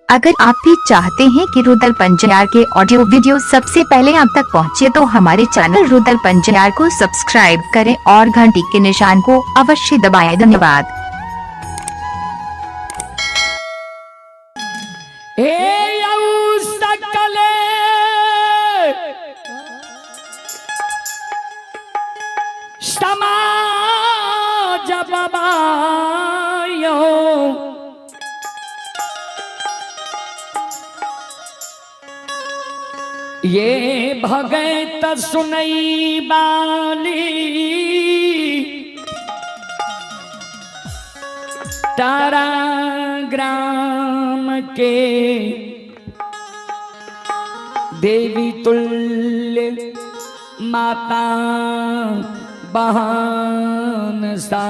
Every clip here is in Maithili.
अगर आप भी चाहते हैं कि रुदल पंजयार के ऑडियो वीडियो सबसे पहले आप तक पहुंचे तो हमारे चैनल रुदल पंजयार को सब्सक्राइब करें और घंटी के निशान को अवश्य दबाएं। धन्यवाद। हे यऊ सकले समाज बबायो ये भगत सुनई बाली तारा ग्राम के देवी तुल्य माता बहान सा।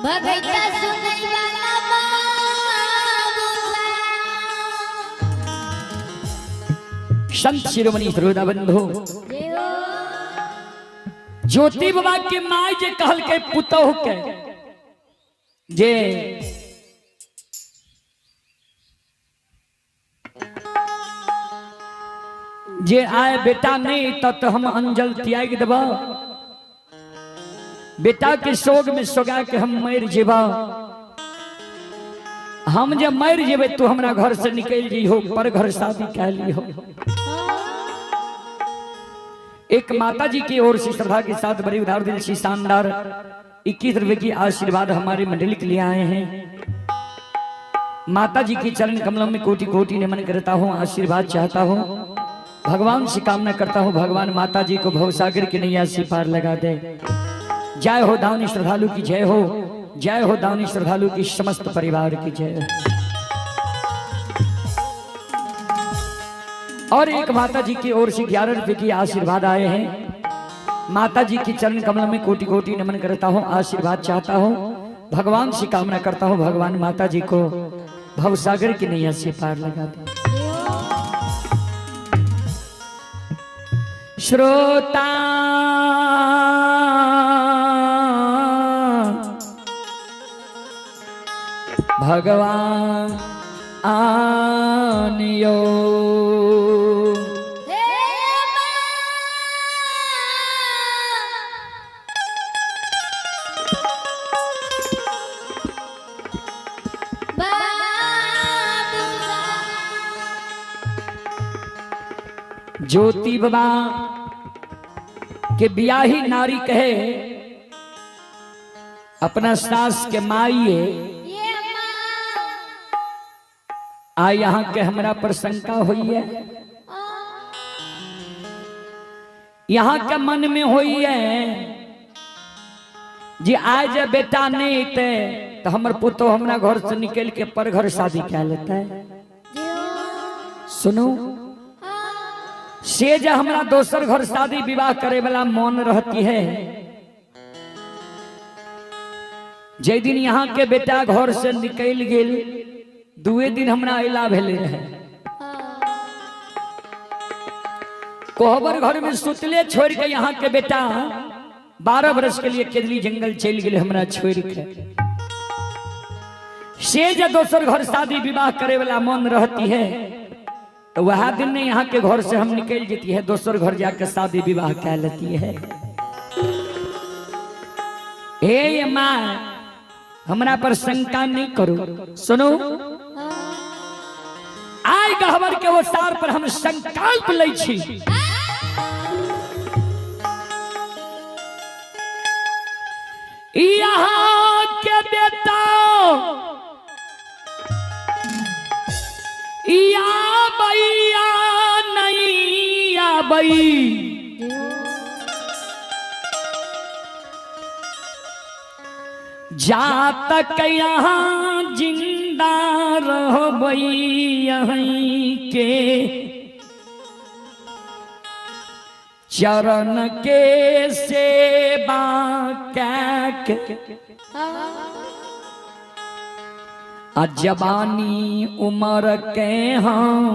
भगैता सुनै वाला बाबूला। संत शिरोमणि श्रोता बंधु जय हो। ज्योति बाबा के माय जे कहल के पुतोह के जे जे आए बेटा नहीं तब तो हम अंजल त्याग देबा, बेटा के शोक में सोगा के हम मर जेबा, हम जब मर जेबे तो हमरा घर से निकल जइहो, पर घर शादी कह लिहो। एक माता जी की ओर से श्रद्धा के साथ बड़ी उदार दिल से शानदार 21 रुपए की आशीर्वाद हमारे मंडली के लिए आए हैं। माता जी के चरण कमलों में कोटि कोटि नमन करता हूँ, आशीर्वाद चाहता हूँ, भगवान से कामना करता हूँ भगवान माता जी को भवसागर की नैया से पार लगा दे। जय हो दानी श्रद्धालु की जय हो, जय हो दानी श्रद्धालु की समस्त परिवार की जय हो। और एक माता जी की ओर से 11 रुपए की आशीर्वाद आए हैं। माता जी की चरण कमल में कोटि कोटि नमन करता हूँ, आशीर्वाद चाहता हूँ, भगवान से कामना करता हूँ भगवान माता जी को भवसागर की नैया से पार लगा दे। श्रोता भगवान आनियो हे माँ। बाबूला। ज्योति बाबा के बियाही नारी कहे अपना सास के माइये ये माँ। आ यहाँ के हमरा पर शंका हुई है, यहाँ के मन में हुई है जी आज बेटा नहीं थे तो हमर पुतो हमरा घर से निकल के पर घर शादी कर लेता है। सुनो से जे हमरा दोसर घर शादी विवाह करे वाला मन रहती है, जे दिन यहाँ के बेटा घर से निकल गेल दुए दिन हमरा अला भेले रहे। कोहबर घर में सुतले छोड़ के यहाँ के बेटा 12 बरस के लिए केदली जंगल चल गए हमरा छोड़ के। से जे दोसर घर शादी विवाह करे वाला मन रहती है तो वह दिन ने यहाँ के घर से हम निकल जाती है, दोसर घर जाके शादी विवाह कर लेती है। हे माँ हमरा पर शंका नहीं करो, सुनो आय गहबर के वो सार पर हम संकल्प लै छी यहाँ के बेटा या बैया नहीं आबई, जा तक यहाँ जिंदा रहबई यहीं के चरण के सेवा के आ जवानी उम्र के हम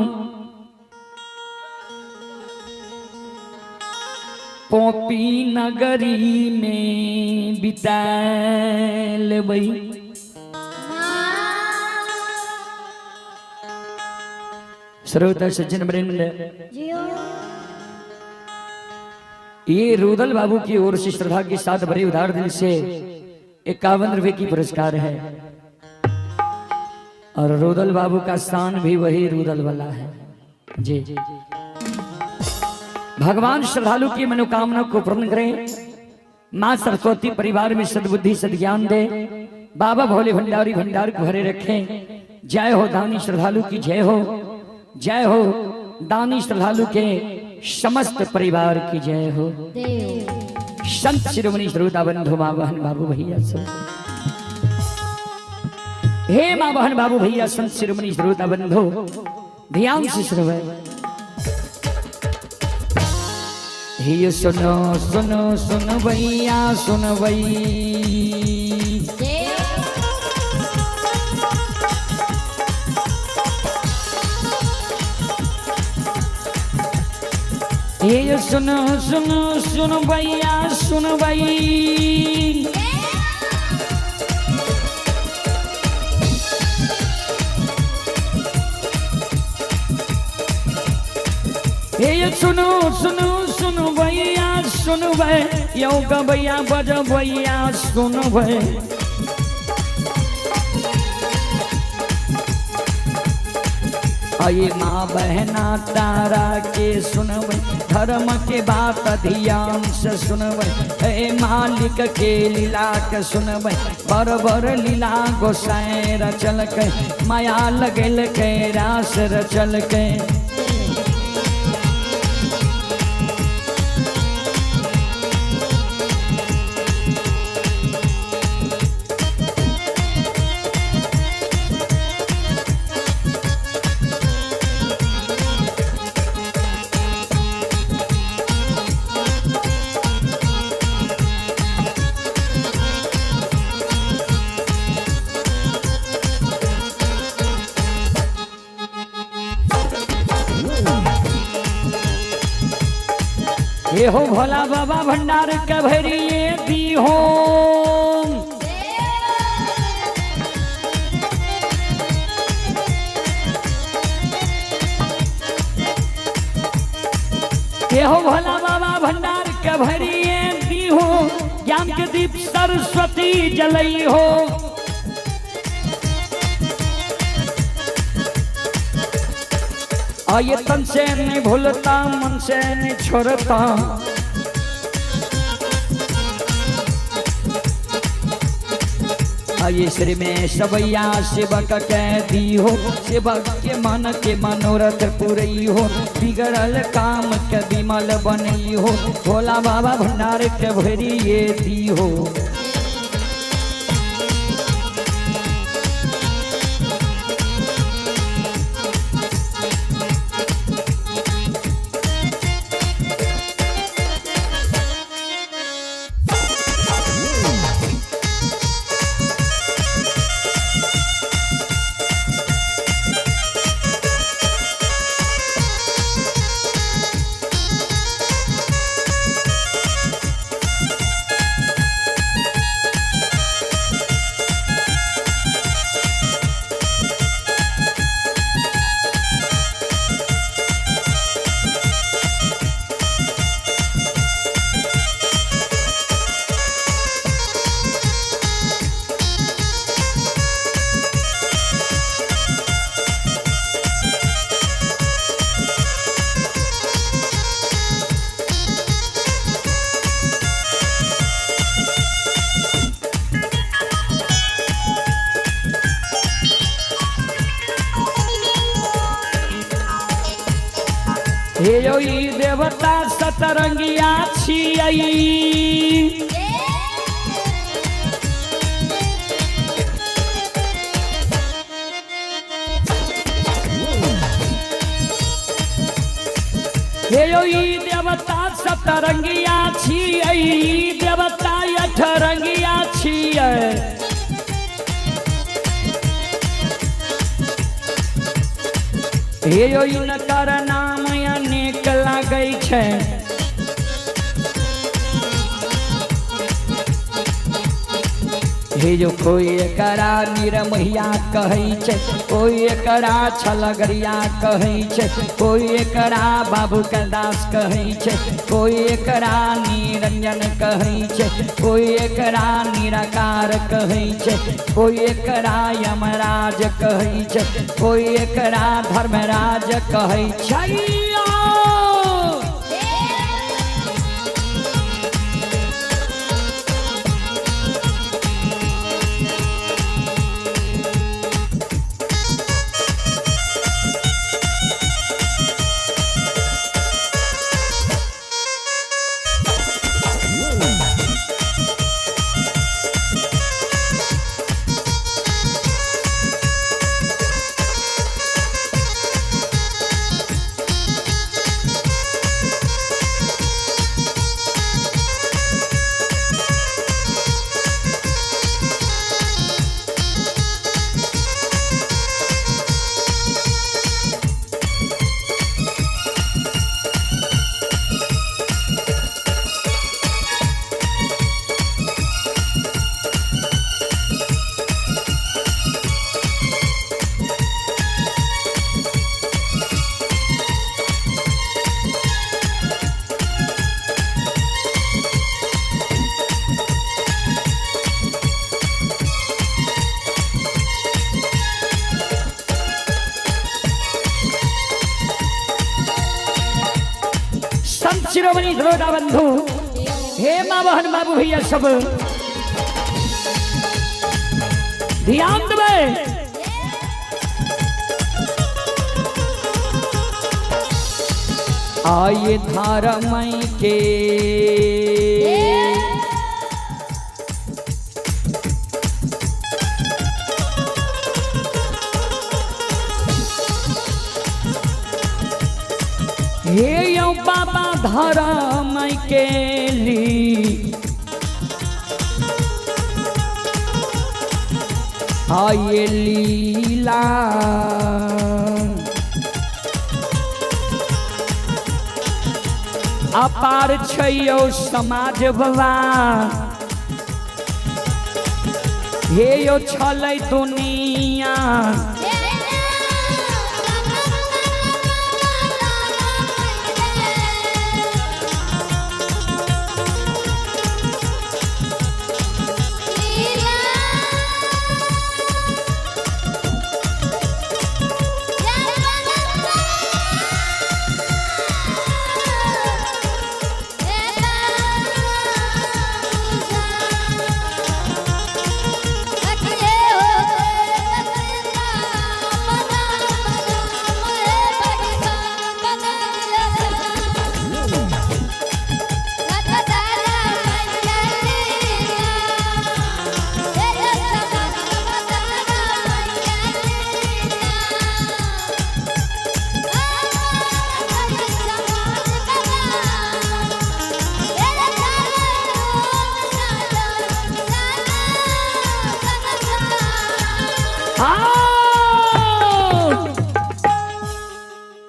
पोपी नगरी में बिता लेबै। श्रोता सज्जन वृंद, ये रुदल बाबू की ओर से श्रद्धा के साथ भरे उदार दिल से 51 रुपए की पुरस्कार है। और रुदल बाबू का स्थान भी वही रुदल वाला है जी। भगवान श्रद्धालु की मनोकामना को पूर्ण करें। माँ सरस्वती परिवार में सद्बुद्धि सद्ज्ञान दे। बाबा भोले भंडारी भंडार को भरे रखें। जय हो दानी श्रद्धालु की जय हो। जय हो दानी श्रद्धालु के समस्त परिवार की जय हो। संत शिरोमणि श्रोता बंधु माँ बहन बाबू भैया सब, हे माँ बहन बाबू भैया संत शिरोमणि श्रोता बंधु ध्यान से सुनो। हे सुनो सुनो सुनो भैया सुनो भई, हे सुनो सुनो सुनो भैया सुनो भई। हे सुनो सुनो सुनो भैया सुनो भाई, यो गबैया बज भैया सुनो भाई। अये माँ बहना तारा के सुनबै, धर्म के बात ध्यान से सुनबै, हे मालिक के लीला के सुनबै, बरबर लीला गोसाई रचलकै, माया लगेलकै रास रचलकै। हे हो भोला बाबा भंडार के भरिए दी हो। हे हो भोला बाबा भंडार के भरिए दी हो, ज्ञान के दीप सरस्वती जलई हो। आये तन से नहीं भूलता मन से नहीं छोड़ता, आये श्री में सबैया सेवक कह दी हो, सेवक के मन के मनोरथ पुरई हो, बिगड़ल काम के विमल बनई हो, भोला बाबा भंडार के भरिए दी हो। हे यो ई देवता सतरंगिया छियै, हे यो ई देवता सतरंगिया छियै, देवता अठरंगिया छियै। हे यो इनकर नाम अनेक लागै छै, हे जो कोई एकरा निरमहिया कहै छै, कोई एकरा छलगरिया कहै छै, कोई एकरा बाबू कैलाश कहै छै, कोई एकरा निरंजन कहै छै, कोई एकरा निराकार कहै छै, कोई एकरा यमराज कहै छै, कोई एकरा धर्मराज कहै छै। शिरोमणि श्रोता बंधु, हे माँ बहन बाबू भैया सब ध्यान देबै। आये धारमय के हे यौ बाबा धर्म के ली आये लीला अपार छै यौ समाज बाबा, हे यौ छलै दुनिया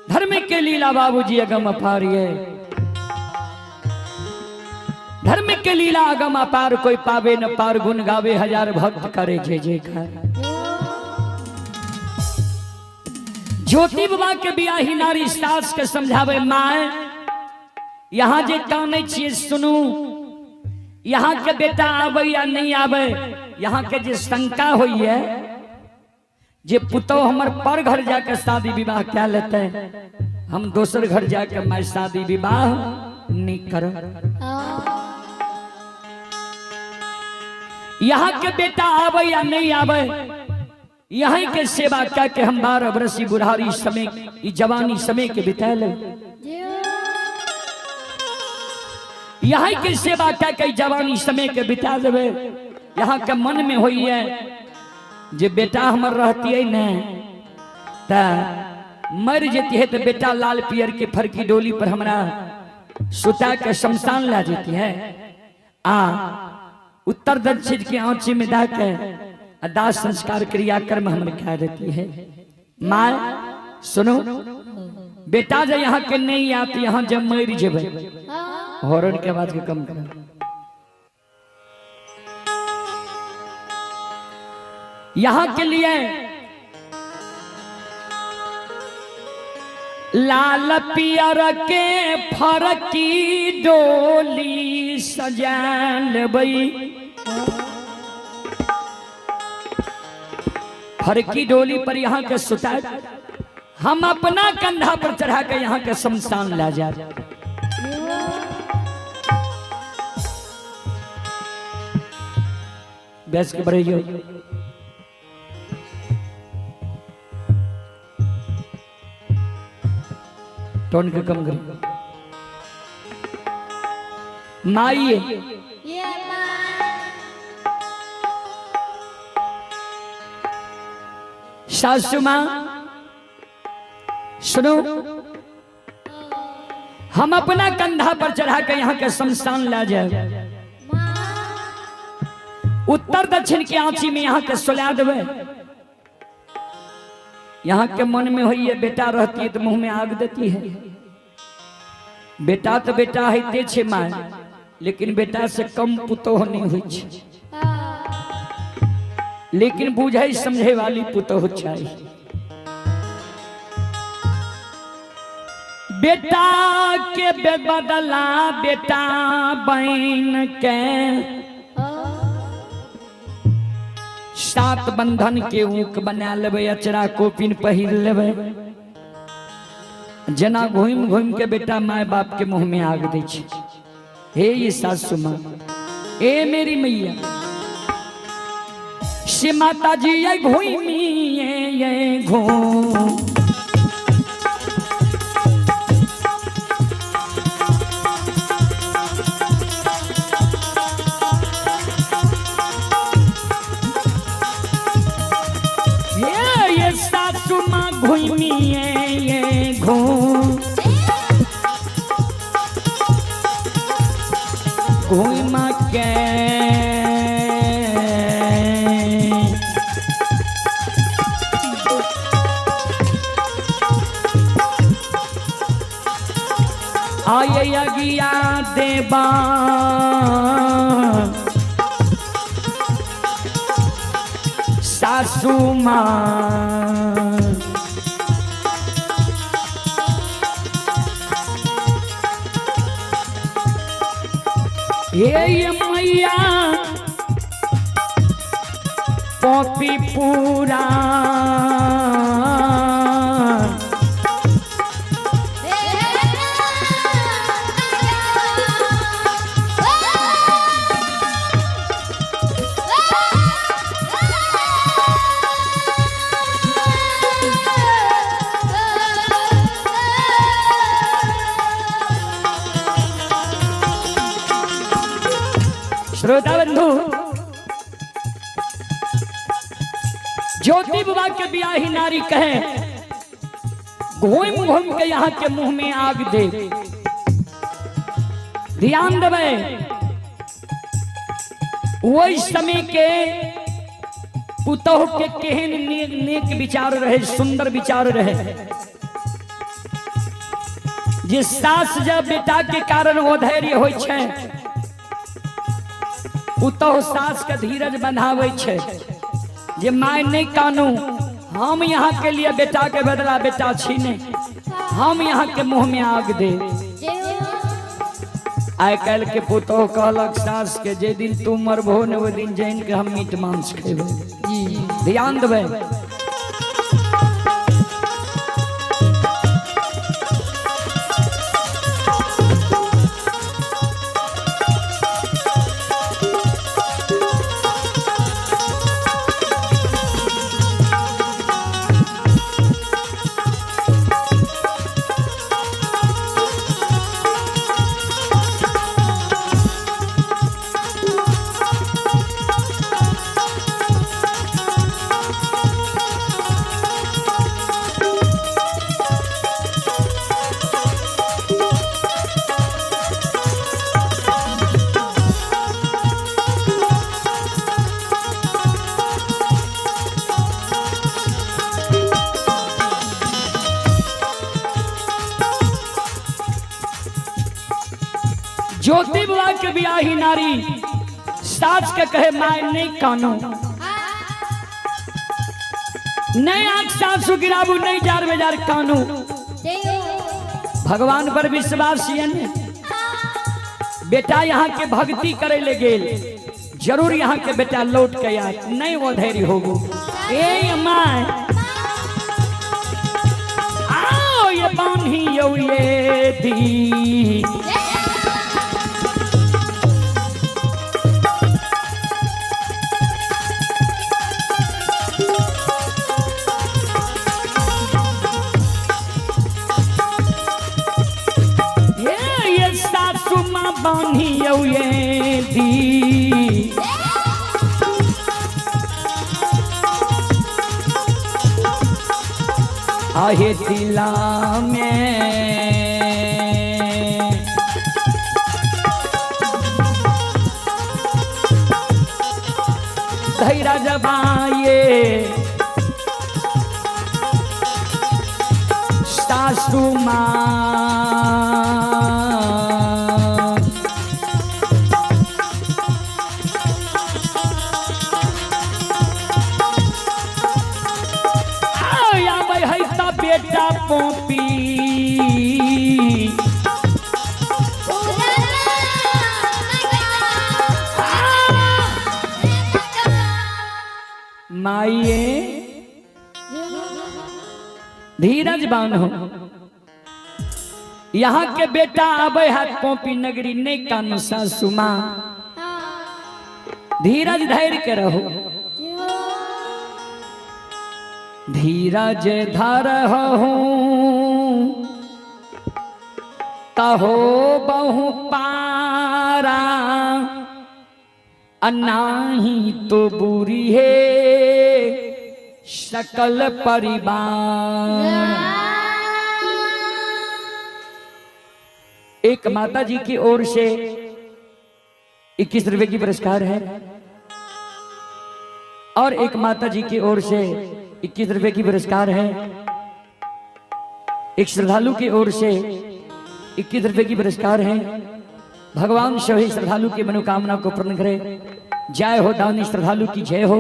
धर्म के लीला बाबूजी अगम अपार है। धर्म के लीला अगम अपार, कोई पावे न पार, गुण गावे हजार भक्त करे जय जयकार। ज्योति बाबा के बियाही नारी सास के समझावे, माए यहाँ जे कानै छियै सुनू, यहाँ के बेटा आवे या नहीं आवे, यहाँ के जे शंका होई है जे पुतोह हमर पर घर जाके शादी विवाह क्या लेते, हम दोसर घर जाके मैं शादी विवाह नहीं कर। यहाँ के बेटा आवे या नहीं आवे, यहाँ के सेवा क्या के हम 12 बरसी बुढ़ारी समय जवानी समय के बिता ले, यहाँ के सेवा क्या के जवानी समय के बिता देवे। यहाँ के मन में होई है जे बेटा हमर रहती है न त मर जेती है तो बेटा लाल पियर के फरकी डोली पर हमरा सुता के शमशान ला जेती है, आ उत्तर दक्षिण के आंची में दा के दाह संस्कार क्रिया कर्म हमर कह देती है। माँ सुनो बेटा जब यहाँ के नहीं आती, यहाँ जब मर जेबे, हॉर्न के आवाज के कम कर। यहाँ के लिए लाल पियर के फरकी डोली सजा लेबै। फरकी डोली पर यहाँ के सुता हम अपना कंधा पर चढ़ा के यहाँ के शमशान ला जाए। बेस के बढ़ियो टोन के कम करो। माई ये माँ। सासू माँ सुनो, हम अपना कंधा पर चढ़ा के यहाँ के शमशान ला जाए। उत्तर दक्षिण के आंची में यहाँ के सुला देवे। यहाँ के मन में होइए बेटा रहती है तो मुंह में आग देती है। बेटा तो बेटा है छे माए, लेकिन बेटा से कम पुतोह नहीं हुई छे। लेकिन बुझे समझे वाली पुतोह चाहिए। बेटा के बदला बेटा बहन के सात बंधन के ऊक बना लेबै, अचरा कोपिन पहिर लेबै। जना घूम घूम के बेटा माय बाप के मुंह में आग दै छै। हे ये सासू माँ, ए मेरी मैया, से माता जी ये घूमी ये घूम। ये सासू माँ घूमी ये घूम घूम के आये अगिया देवा सासू माँ। हे मैया पॉपी पूरा श्रोता बंधु, ज्योति बाबा के ब्याही नारी कहे घूम घूम के यहाँ के मुंह में आग दे। ध्यान देवे, वही समय के पुतोह के केहन नेक नेक विचार रहे, सुंदर विचार रहे। जे सास जब बेटा के कारण अधैर्य होय छै, पुतोह सास के धीरज बंधावे छै जे my नहीं कानू, हम यहाँ के लिए बेटा के बदला बेटा छीने, हम यहाँ के मुंह में आग दे। आइ काल्हि के पुतोह कहलक सास के, जे दिन तू मरबहो ने ओहि दिन जानि के हम मीट मांस खेबै। ध्यान देबै, ज्योति बाबा के ब्याही नारी सास के कहे my नहीं कानो, नहीं आंख सासू गिराबू, नहीं जार बेजार कानू। भगवान पर विश्वास ये ने बेटा यहाँ के भक्ति करे ले गेल, जरूर यहाँ के बेटा लौट के आए, नहीं वो धैर्य होगो। ए my आओ ये बान्ही यो ये दी। ये सासू माँ बान्ही यो ये दी। आहे दिला में धैरा जबाए सासू माँ आबै है त बेटा पोपी। माइये धीरज बान्हो, यहाँ के बेटा आबै है पोपी नगरी, नहीं कानू सासू माँ, धीरज धैर्य के रहो। धीरज धर तहो बहु पारा, अनाही तो बुरी है सकल परिवार। एक माता जी की ओर से 21 रुपए की पुरस्कार है और एक माता जी की ओर से 21 रुपए की पुरस्कार है। एक श्रद्धालु की ओर से 21 रुपए की पुरस्कार है। भगवान सभी श्रद्धालु की मनोकामना को पूर्ण करे। जय हो दानी श्रद्धालु की जय हो,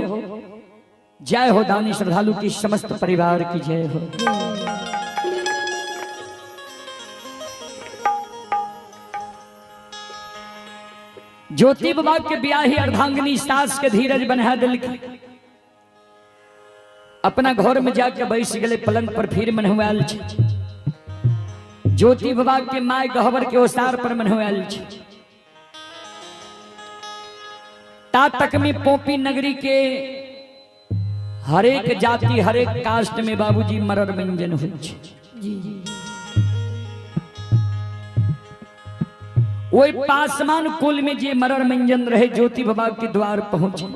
जय हो दानी श्रद्धालु की समस्त परिवार की जय हो। ज्योति बाबा के ब्याही अर्धांगिनी सास के धीरज बना दिल की। अपना घर में जाके बैस गए पलंग पर, फिर मनहुआल छे। ज्योति बाबा के my गहबर के ओसार पर मनहुआल छे। ता तक में पोपी नगरी के हरेक जाति हरेक कास्ट में बाबूजी मरर व्यंजन हुई छे। वही पासमान कुल में जे मरर मंजन रहे ज्योति बाबा के द्वार पहुंचे।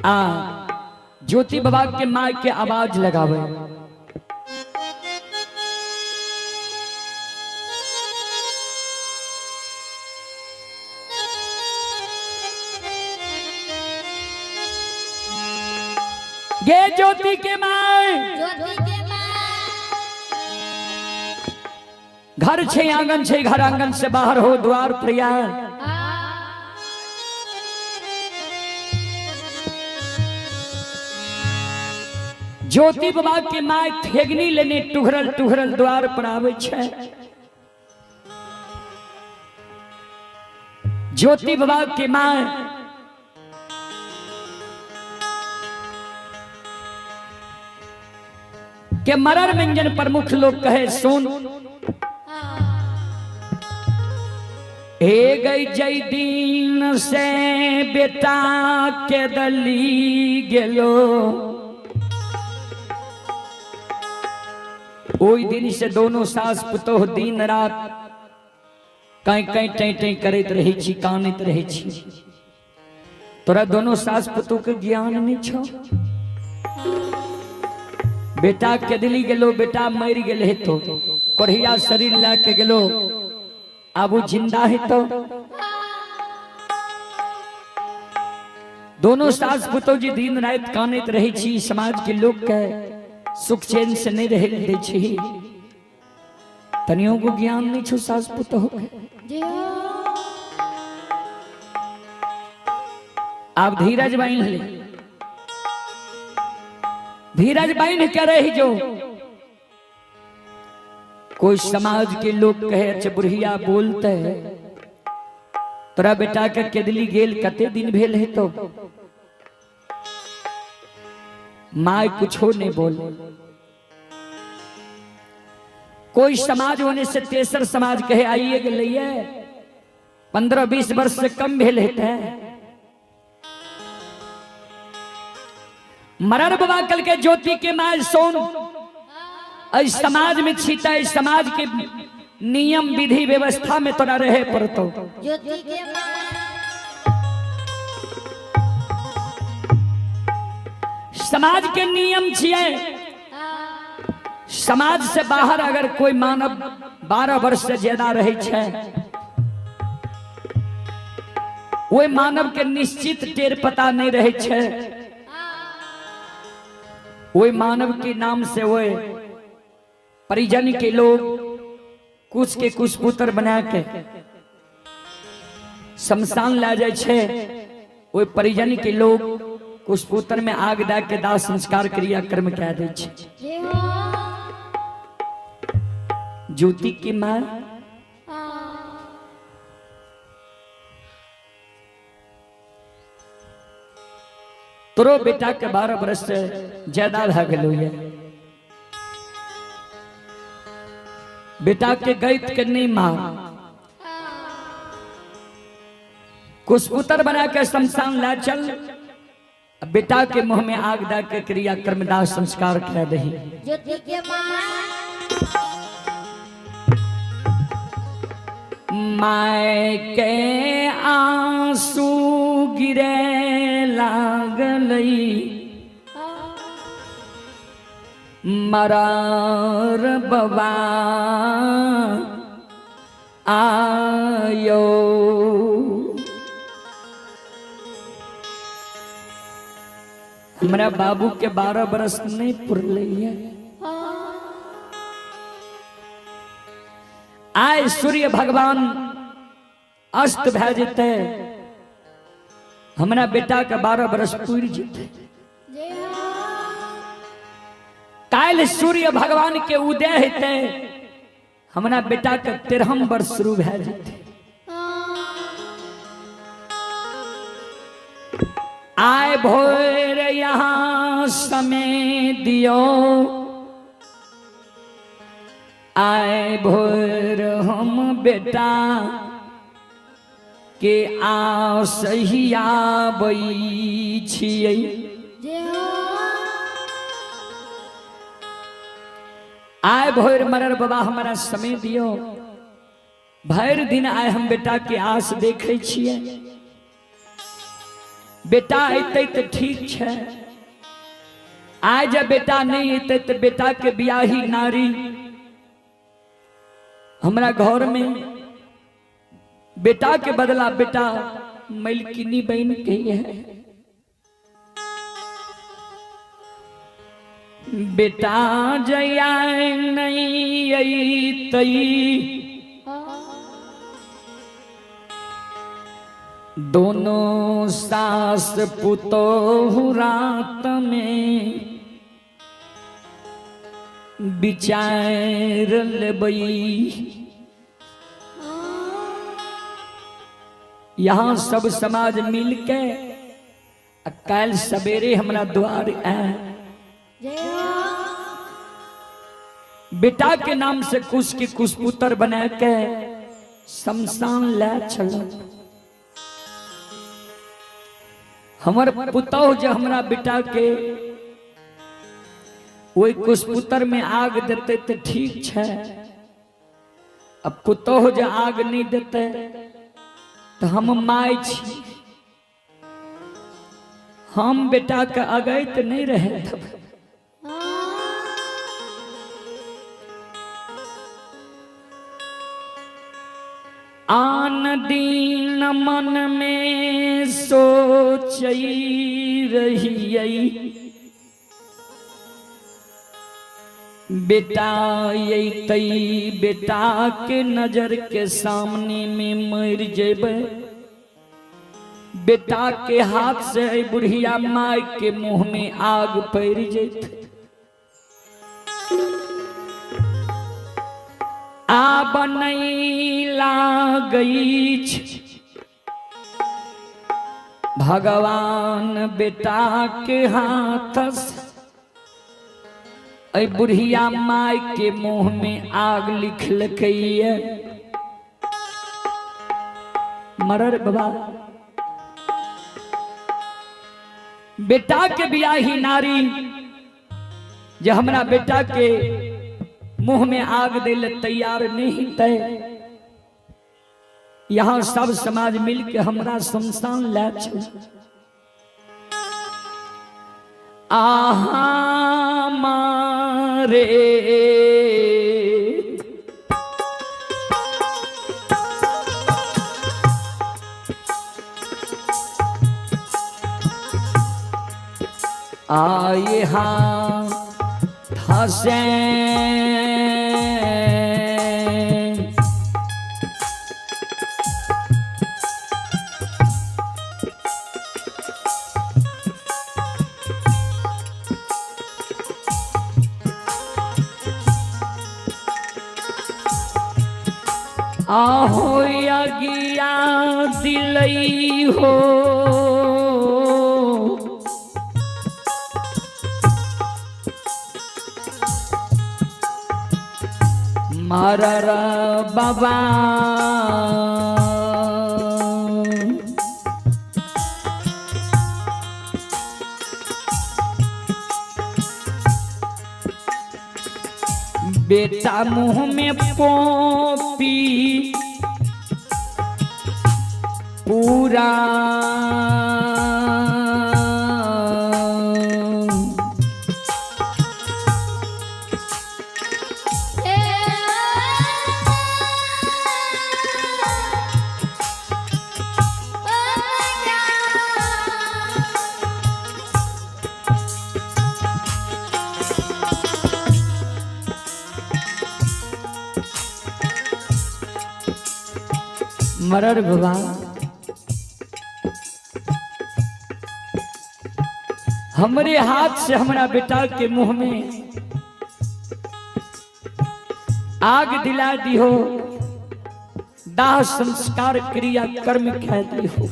आ ज्योति बाबा के माँ के आवाज लगावे। गे ज्योति के माँ, घर छे आंगन छे, घर आंगन से बाहर हो द्वार प्रिया। ज्योति बाबा के my थेगनी लेने टुघरल टुघरल द्वार पर आवे छे। ज्योति बाबा के my के मरर व्यंजन प्रमुख लोग कहे सुन, हे गई जय दीन से बेटा के दली गेलो, ओई दिन से दोनों सास पुतोह दिन रात कहीं कहीं टै टै करैत रहे छी, कानैत रहे छी। तोरा दोनों सास पुतोह के ज्ञान नहीं छो। बेटा के दिली गेलो, बेटा मर गेल हे तो कोढ़िया शरीर ला के गेलो, अब वो जिंदा है तो। दोनों सास पुतोह जी दिन रात कानैत रहे छी, समाज के लोग के सुख चैन से नहीं रहे दै छी। तनियों को ज्ञान नहीं छो सास पुतोह के। आप धीरज बांध ले, धीरज बांध के रही जो। कोई समाज के लोग कहे अच्छा बुढ़िया बोलते है, तोरा बेटा के केदली गेल कते दिन भेल है, तो my कुछो नहीं बोल। कोई समाज होने से तेसर समाज कहे आइए गेलैये 15-20 वर्ष से कम भेल हेतै। मरर बाबा कल के ज्योति के my सोन इस समाज में छीता, इस समाज के नियम विधि व्यवस्था में तोरा रहे पड़तो। ज्योति के माँ समाज के नियम छिए, समाज से बाहर अगर कोई मानव 12 वर्ष से ज्यादा रहे छै, ओहि मानव के निश्चित टेर पता नहीं रहे छै, ओहि मानव के नाम से ओहि परिजन के लोग कुछ के कुछ पुत्र बना के शमशान ला जाय छै, ओहि परिजन के लोग कुछ पुत्र में आग दए के दाह संस्कार क्रिया कर्म कए दै छै। जय हो। ज्योति की माँ तोरो बेटा के 12 बरस से ज्यादा भए गेलो ये, बेटा के गैत के नहीं मार, कुशपुत्र बना के शमशान ला चल, बेटा के मुंह में आग दा के क्रिया कर्म दाह संस्कार कर दही। ज्योति के माँ my के आंसू गिरे लागलई, मरार बबा आयो। हमरा बाबू के 12 बरस नहीं पुरले है। आय सूर्य भगवान अस्त भए जेतै, हमरा बेटा के 12 बरस पुरि जेतै। जय हो। काल्हि सूर्य भगवान के उदय हेतै, हमरा बेटा के 13 वर्ष शुरू भए जेतै। आय भोर यहाँ समय दियो, आय भोर हम बेटा के आस हियाबै छियै। जय हो। आय भोर मरर बाबा हमरा समय दियो, भरि दिन आय हम बेटा के आस देखै छियै, बेटा अयतै तऽ ठीक छै, आइ जब बेटा नहीं अयतै तऽ बेटा के बियाही नारी हमरा घर में बेटा के बदला बेटा मलकिनी बन के है। बेटा जया नहीं अयतै, दोनों सास पुतोहु रात में विचार लेबई। यहाँ सब समाज मिल के काल्हि सवेरे हमरा द्वार आए, जय हो। बेटा के नाम से कुश के कुशपुत्र बना के शमशान ले चल। हमर पुतोह जे हमरा बेटा के ओहि कुशपुत्र में आग देते तो ठीक छै, अब पुतोह जे आग नहीं देते तो हम my छी, हम बेटा के अगैत नहीं रहे तब। आन दिन मन में सोचई रहियै, बेटा अयतै बेटा के नजर के सामने में मर जेबै, बेटा के हाथ से बुढ़िया माय के मुंह में आग पड़ जैत। आब नहीं लागई भगवान बेटा के हाथ से बुढ़िया माय के मुंह में आग लिखलकै। मरर बाबा बेटा के बियाही नारी जे हमरा बेटा के मुंह में आग दे ले तैयार नहीं ते, यहाँ सब समाज मिल के हमरा शमशान ले चल। आहा मारे आए हाँ थसे आहो अगिया दिलई हो मरर बाबा। बेटा मुंह में पोपी पूरा मरर बाबा। हमरे हाथ से हमरा बेटा के मुंह में आग दिला दी हो, दाह संस्कार क्रिया कर्म कह दी हो।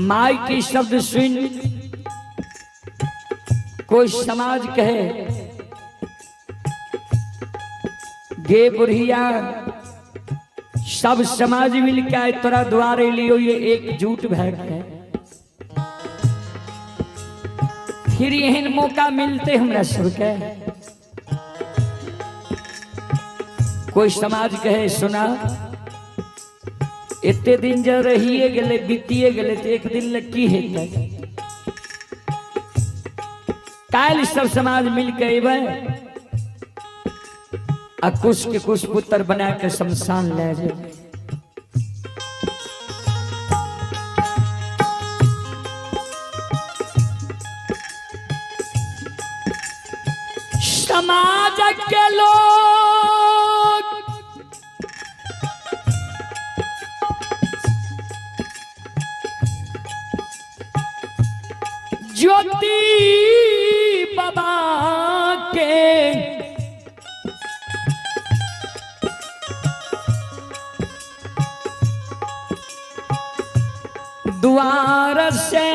माई के शब्द सुन कोई समाज कहे गे बुढ़िया सब समाज मिल के आए तोरा द्वारे लियो, ये एकजुट भय गए। फिर एहन मौका मिलते हमरा सबके। कोई समाज कहे सुना एते दिन जब रहिए गेले बीतिए गेले तो एक दिन ले की हेतै, काल्हि सब समाज मिल के अबै आ कुछ के कुछ पुत्र बना के शमशान ले जाए। समाज के लोग ज्योति बाबा के द्वार से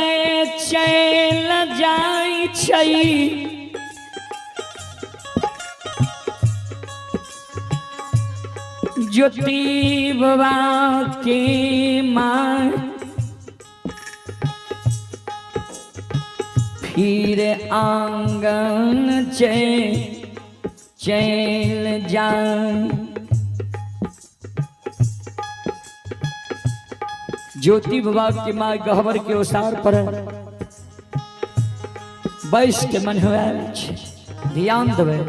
चल जाय छै, ज्योति बाबा के माँ फिर आंगन चल जाय। ज्योति बाबा की माँ गहबर के ओसार पर बैस के मन हुआ ध्यान देवे।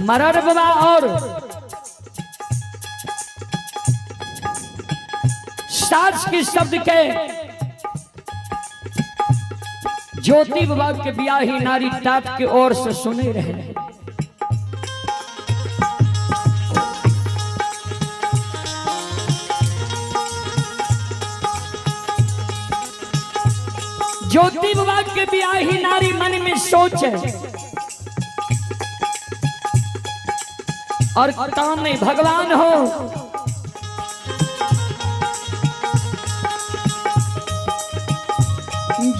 मरर बाबा और साज के शब्द के ज्योति बाबा के बियाही नारी टाट के ओर से सुने रहे। ज्योति बाबा के बियाही नारी मन में सोचे और काम नहीं भगवान हो।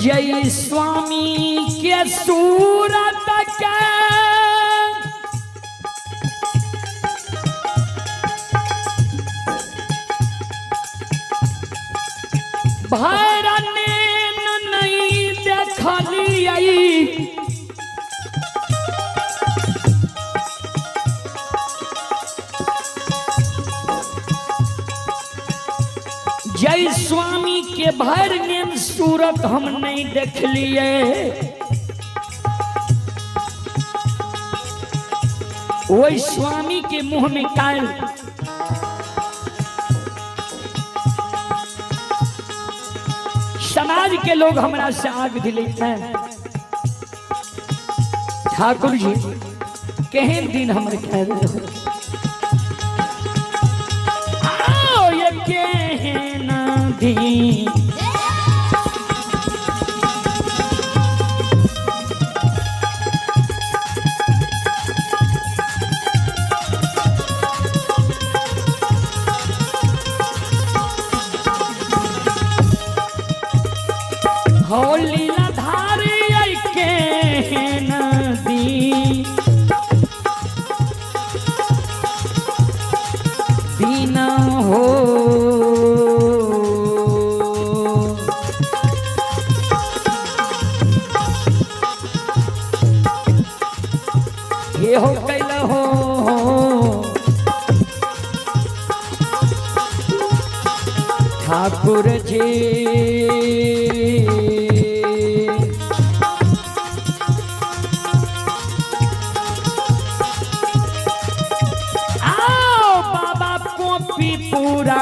जय स्वामी के सूरत के भरने नहीं देखलियै, जय स्वामी के भर नेम सूरत हम नहीं देखलिए। वही स्वामी के मुंह में काल समाज के लोग हमरा से आग दिले हैं। ठाकुर जी केहन दिन हमर कह रहे आओ ये केहन दिन होली धारी केहन दिन दीन हो। ये हो कैल हो ठाकुर जी आओ बाबा कॉपी पूरा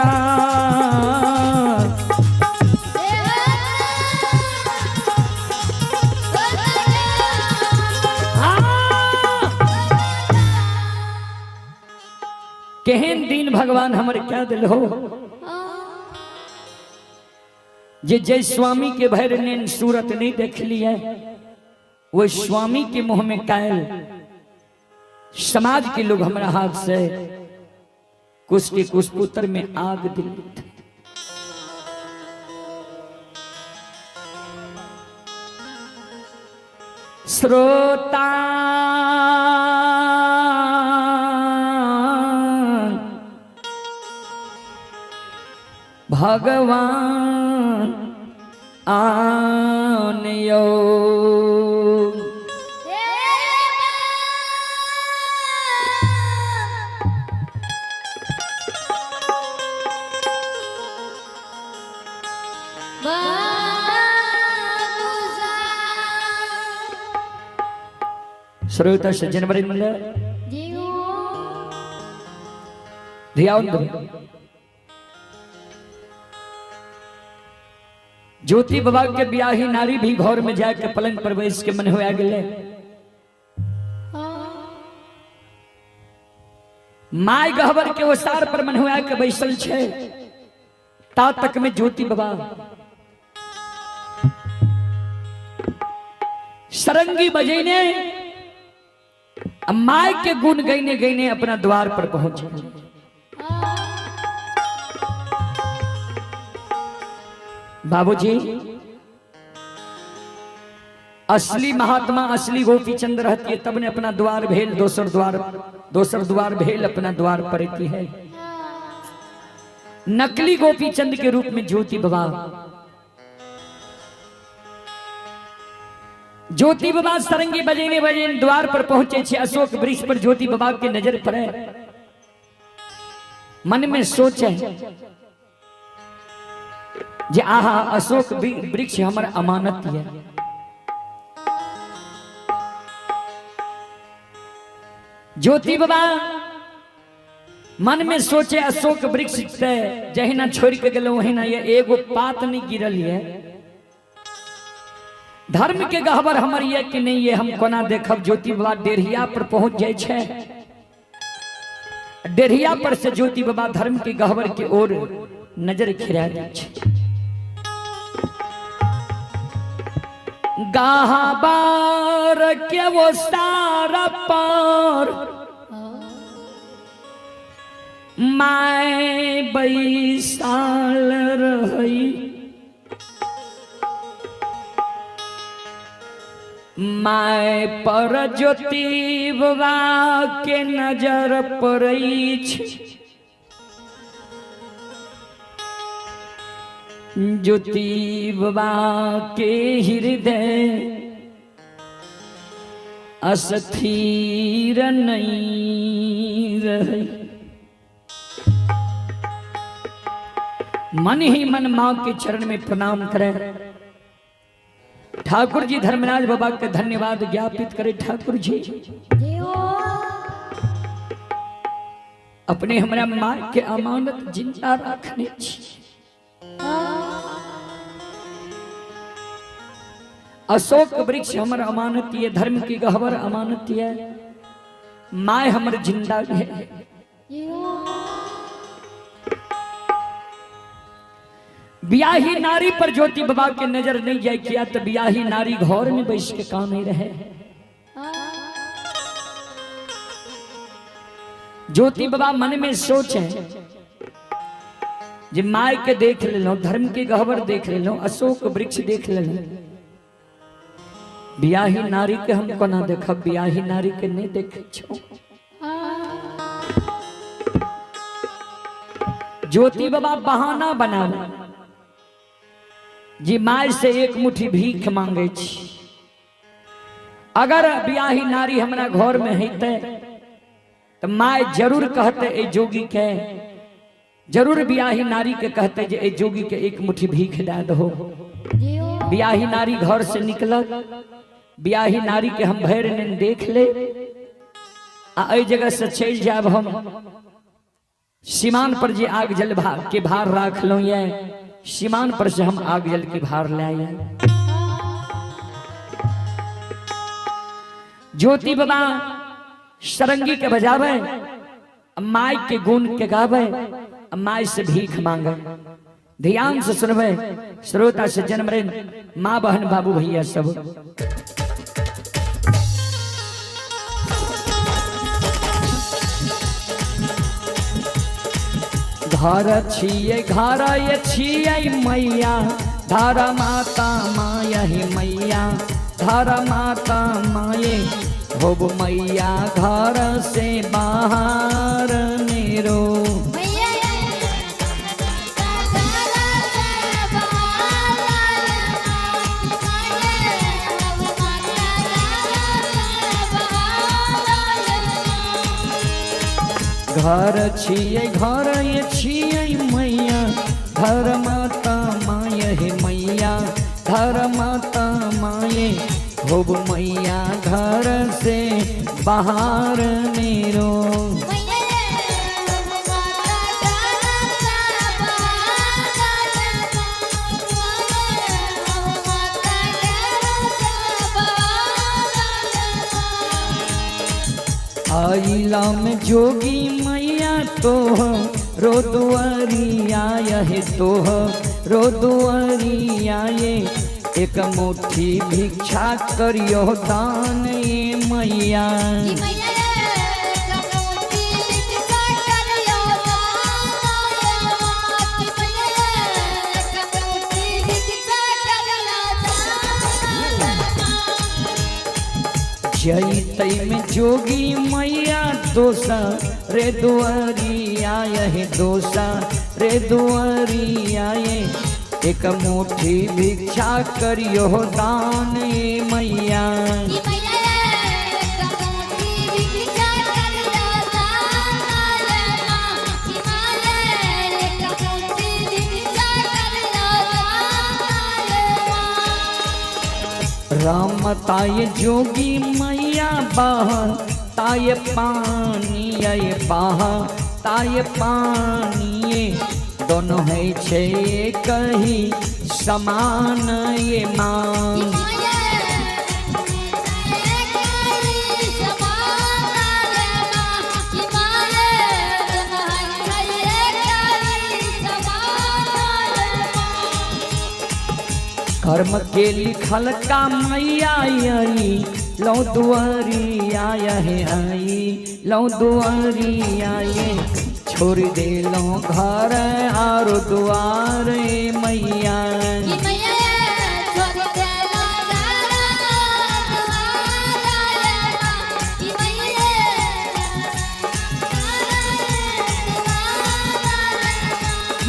केहन दिन भगवान हमर क्या दिल हो जे जय स्वामी के भैर ने सूरत नहीं देख लिया, वो स्वामी के मुंह में कायल समाज के लोग हमारा हाथ से कुछ के कुछ पुत्र में आग दिल। श्रोता भगवान आनियो श्रोता सज्जन वृंद ध्यान दो। ज्योति बाबा के ब्याही नारी भी घर में जाके पलंग पर बैस के मन हो गए। My गहबर के ओसार पर मन हुआ के बैसल छे ता तक में ज्योति बाबा सरंगी बजेने my के गुण गईने गईने अपना द्वार पर पहुंचे। बाबूजी असली महात्मा असली गोपी चंद रहती है तब ने अपना द्वार भेल दोसर द्वार भेल अपना द्वार पड़ती है। नकली गोपी चंद के रूप में ज्योति बाबा सरंगी बजेने बजेने द्वार पर पहुंचे छे। अशोक वृक्ष पर ज्योति बाबा के नजर पड़े, मन में सोचे जे आहा अशोक वृक्ष हमर अमानत है। ज्योति बाबा मन में सोचे अशोक वृक्ष ते जहिना छोड़ के गेलो वहिना ये एगो पात नहीं गिरल ये। धर्म के गहबर हमर ये कि नहीं ये हम कोना देखब। ज्योति बाबा डेढ़िया पर पहुंच जाए छे। डेढ़िया पर से ज्योति बाबा धर्म के गहबर के ओर नजर खिरा दै छे। गहबर के वो सारा पार my बैसाल रही, my पर ज्योति बाबा के नजर पड़ै छे। ज्योति बाबा के हृदय अस्थिर नहीं रहे। मन ही मन मां के चरण में प्रणाम करें। ठाकुर जी धर्मराज बाबा के धन्यवाद ज्ञापित करे। ठाकुर जी अपने हमरा मां के अमानत जिंदा रखने छी। अशोक वृक्ष हमर अमानत ये, धर्म की गहवर अमानत ये, my हमर जिंदा है। बियाही नारी पर ज्योति बाबा के नजर नहीं जाए किया तो बियाही नारी घर में बैस के काम नहीं रहे। ज्योति बाबा मन में सोचे जे my के देख लेलो, धर्म के गहवर देख लेलो, अशोक वृक्ष देख लेलो, बियाही नारी के हम कोना देखब, बियाही नारी के नहीं देखे छो। ज्योति बाबा बहाना बनावे जी my से एक मुट्ठी भीख मांगे छी। अगर बियाही नारी हमरा घर में हेते तो my जरूर कहते ए जोगी के, जरूर बियाही नारी के कहते जे ए जोगी के एक मुट्ठी भीख दे दो। बियाही नारी घर से निकलत, बियाही नारी के हम भर दिन देख ले आ एहि जगह से चलि जाब हम सीमान पर जे आग जल के भार राख लो ये, सीमान पर से हम आग जल के भार ले आए। ज्योति बाबा सरंगी के बजावे, माई के गुण के गावे, माई से भीख मांगे। ध्यान से सुनवे श्रोता से जन्म रे माँ बहन बाबू भैया सब। घर छियै घर ये छियै मैया, धर माता माया ही मैया, धर माता माये होब मैया घर से बाहर मेरो। घर छियै घर ये छियै मैया, धर माता माय हे मैया, धर माता माये होब मैया घर से बाहर मेरो। आइला में जोगी मैया तोह रो दुआरिया है तोह रो दुआरिया ये, एक मुट्ठी भिक्षा करियो दान ये मैया। जैतै में जोगी मैया दोसा रे दुआरिया है दोसा रे दुआरिया ये, एक मुट्ठी भिक्षा करियो दान ये मैया। राम ताय जोगी मैया बाह ये पानी ये बहता ये पानी, दोनों है छे कहीं समान ये माँ। कर्म के लिखल का मैया आई लौ दुआरी आया है आई लौ दुआरी आए, छोड़ दे लो घर आरो दुआर मैया।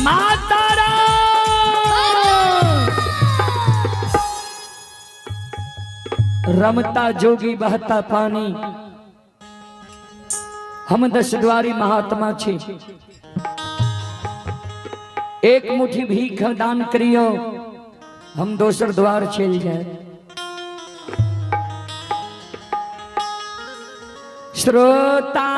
माता रमता जोगी बहता पानी, हम दस द्वारी महात्मा छी। एक मुट्ठी भीख दान करियो, हम दोसर द्वार चल जाए। श्रोता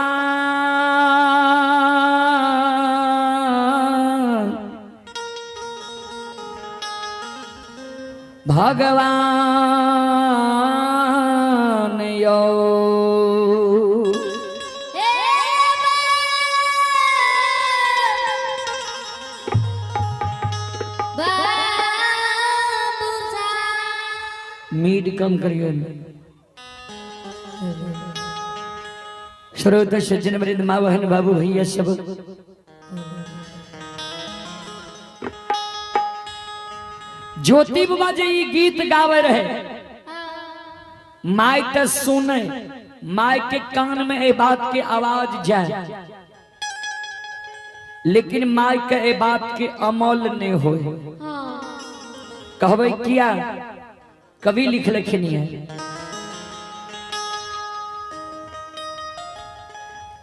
भगवान यो मीड कम करियो। श्रोत सज्जन वृंद माँ बहन बाबू भैया सब, ज्योति बाबा जी गीत गावे रहे, my त सुने, my के कान में ए बात के आवाज जाए, लेकिन my के ए बात के अमल नहीं होए। कहबे किया कवि लिख लखनी है,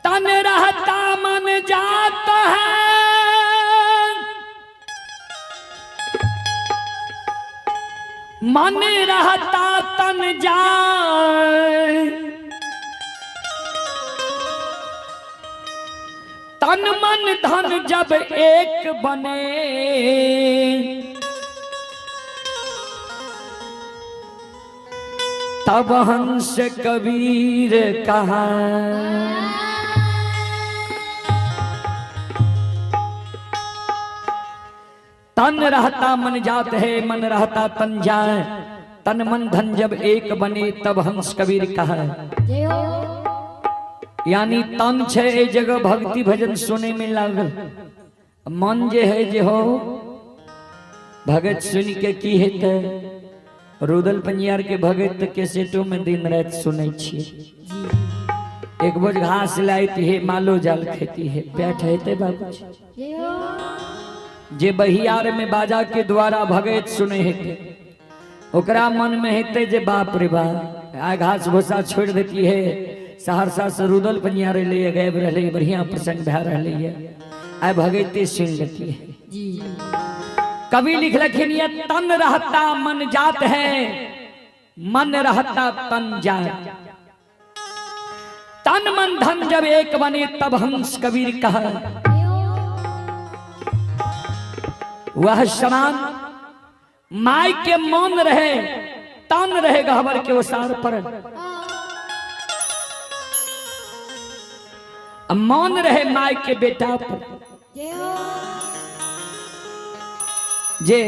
तन रहता मन जाता है, मन रहता तन जाए, तन मन धन जब एक बने, तब हंस कबीर कहा। तन रहता मन जात है, मन रहता तन जाए, तन मन धन जब एक बने तब हंस कबीर कहा। यानी तन छे ए जगह भक्ति भजन सुने में लागल, मन जे है जे हो भगत सुन के की हेतै। रुदल पंजियार के भगत के सेटो में दिन रात सुनै छियै। एक बोझ घास लाती है, मालो जाल खेती है, पेट हेतै बाबूजी। जे बहियार में बाजा के द्वारा भगत सुने हेतै, ओकरा मन में हेतै जे बाप रे बाप आइ घास भूसा छोड़ देती है। सहरसा से रुदल पंजियार अयलैए, गाबि रहलै, बढ़िया प्रसंग भए रहलै है, आइ भगते सुनि लेती है। कवि लिखलखिन ये तन रहता मन जात है, मन रहता तन जाए, तन मन धन जब एक बने तब हंस कबीर कहा। वह समान my के मन रहे तन रहे गहबर के ओसार पर, मन रहे my के बेटा पर। जे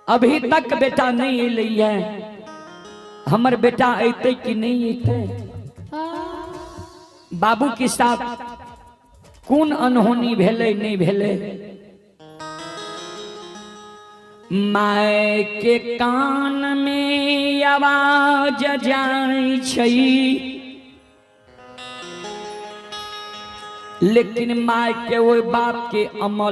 अभी तक बेटा नहीं अयलै है, हमर बेटा अयतै कि नहीं अयतै, बाबू के साथ कोन अनहोनी भेलै नहीं भेलै। My के कान में आवाज जाय छै, लेकिन my के ओहि बात के अमल